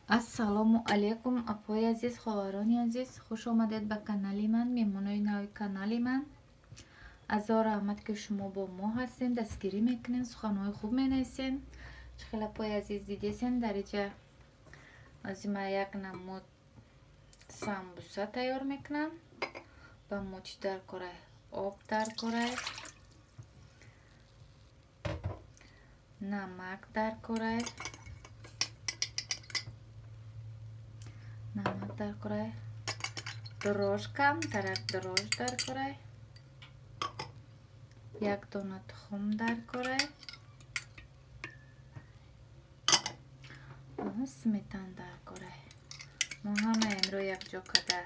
Ассалому алайкум, апои азиз, хоҳарони азиз, хуш омадед ба канали ман, меҳмонои нави канали ман. Азор раҳмат, ки шумо бо мо ҳастем, дастгирӣ мекунем, суханҳои хуб менависем. Чӣ хел, апои азиз, дидесен, дар иҷа аз ма як намуд самбуса тайёр мекунам. Ба мо чӣ дар корай? Об дар корай, намак дар корай, намак дар корай, дрожж, камтарак дрожж дар корай, як дона тухм дар корай, сметан дар корай. Мо ҳама инро якҷо карда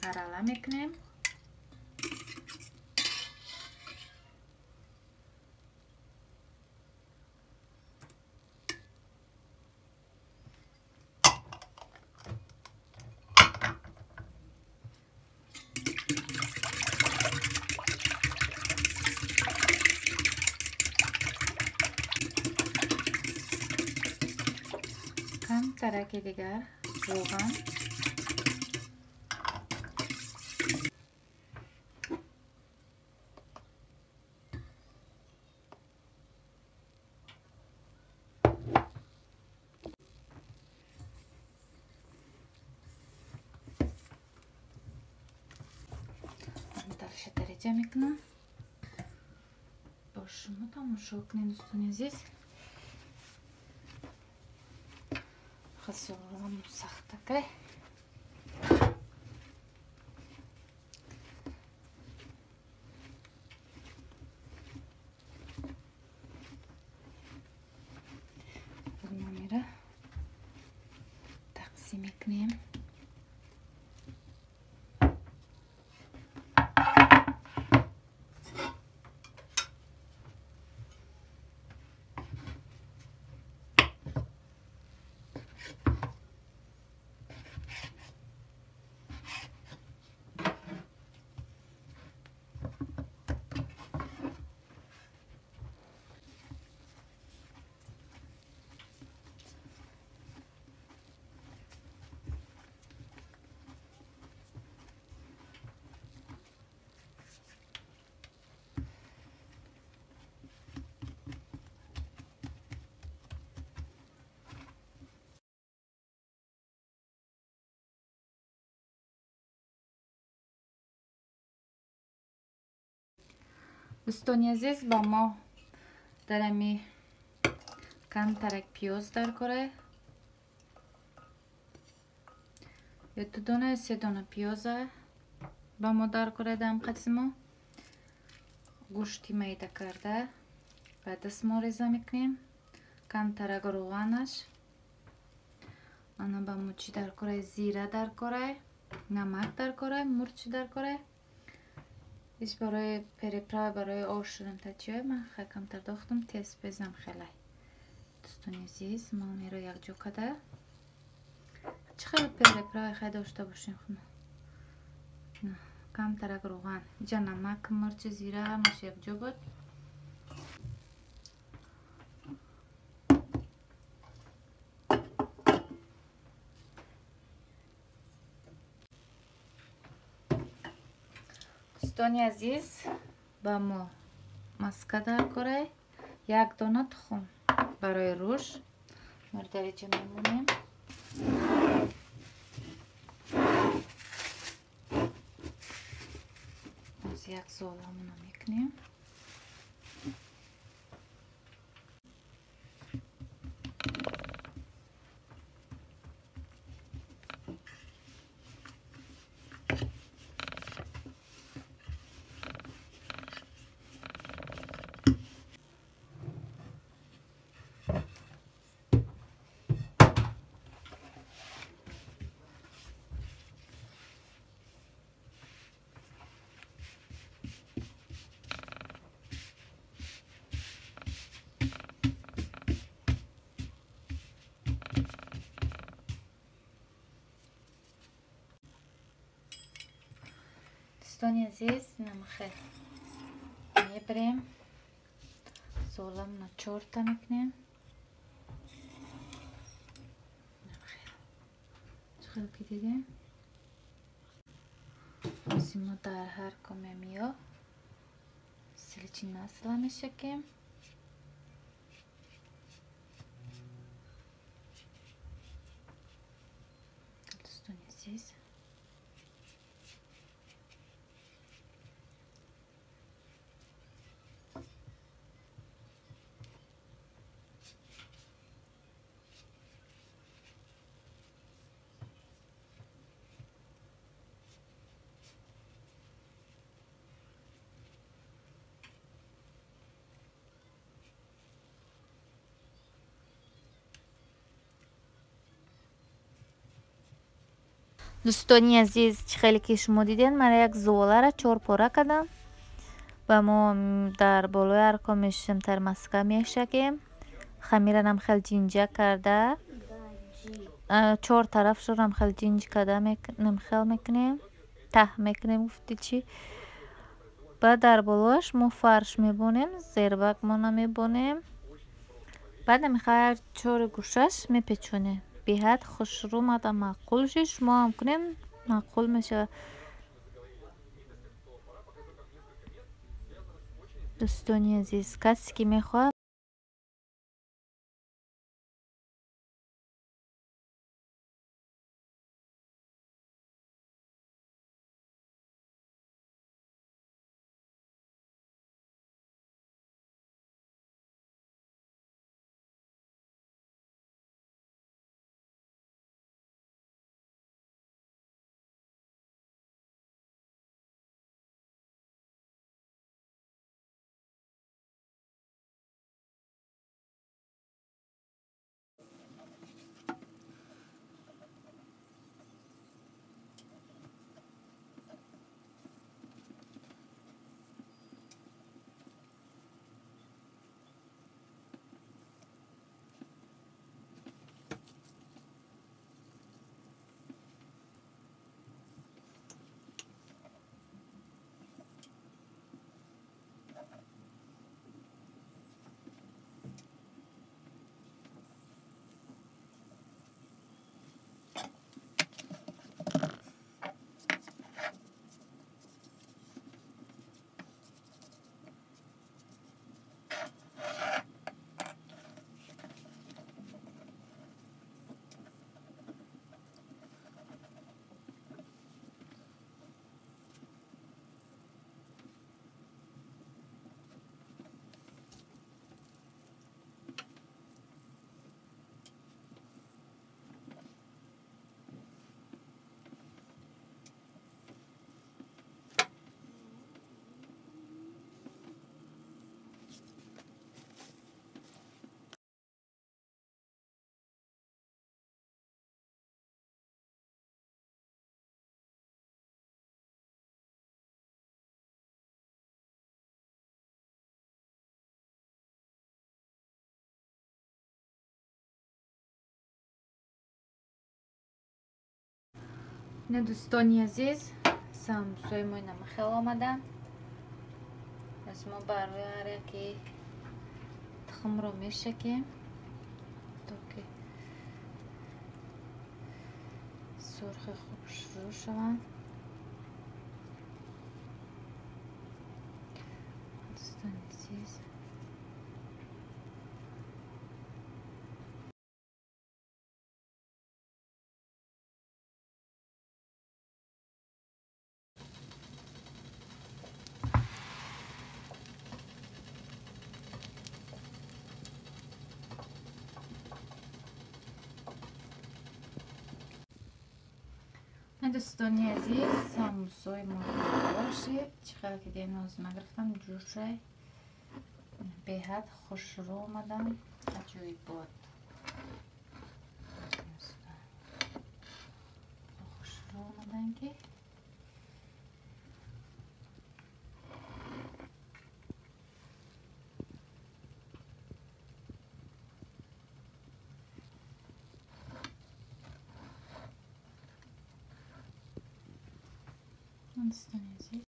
арала мекунем. Камтараки дигар равған. Дарша дараҷа мекунам. Бо шумо тамошо кунед, дӯстони азиз. Хасолам сахтакай. Номера тақсим мекунем. Дӯстони азиз, ба мо дар ами камтарак пиёз дар корай. Ё ду дона ё се дона пиёза ба мо дар корай. Дар қадси мо гӯшти майда карда ба даст мо реза мекунем. Камтарак равғанаш. Ана ба мо чӣ дар корай? Зира дар корай, намак дар корай, мурч дар корай. Иш барои переправа, барои ош шудам тачиёй ман хай камтар дохтам, тез безам хелай. Дӯстони азиз, мо меро якҷо када. Чӣ хел переправа хай дошта бошем хуна. Камтарак равған, иҷа намак, мурч, зира ҳамаш якҷо буд. Дӯстони азиз, ба мо маска дар корай, як дона тухм барои рӯш. Мо дар иҷа мемонем. Боз як золамона мекунем. Дӯстони азиз, намахе мебарем, золамона чорта мекунем. Чӣ ки дидем, мо дар ҳар комемиё силичи насла мешакем. Дӯстони азиз, дӯстони азиз, чӣ хеле ки шумо дидед, ман як зуоларо чор пора кардам ва мо дар болои ҳар комиш тармаска мешакем. Хамиранам хел ҷинҷа карда, чор тарафшонам хел ҷинҷ карда хел мекунем, таҳ мекунем, гуфти чӣ. Баъд дар болоаш мо фарш мебонем, зербакмона мебонем. Баъд намехоҳ чори гӯшаш мепечонем. Беҳад хушрӯ мада маъқул шид, шумо ҳам кунем, маъқул мешавад. Дӯстони азиз, касе ки мехоҳад На дӯстони азиз, самбусои мо инама хел омаданд. Аз мо барои ҳар яке тухмро мешакем, то ки сурхи хуб шурӯъ шаванд. Дӯстони азиз, дӯстони азиз, самбусои мо тайёр шид. Чӣ хел ки дидем, ҳозир гирифтам ҷӯшай, беҳад хушрӯ омадам, аҷоибот хушрӯ омадан ки дӯстони азиз.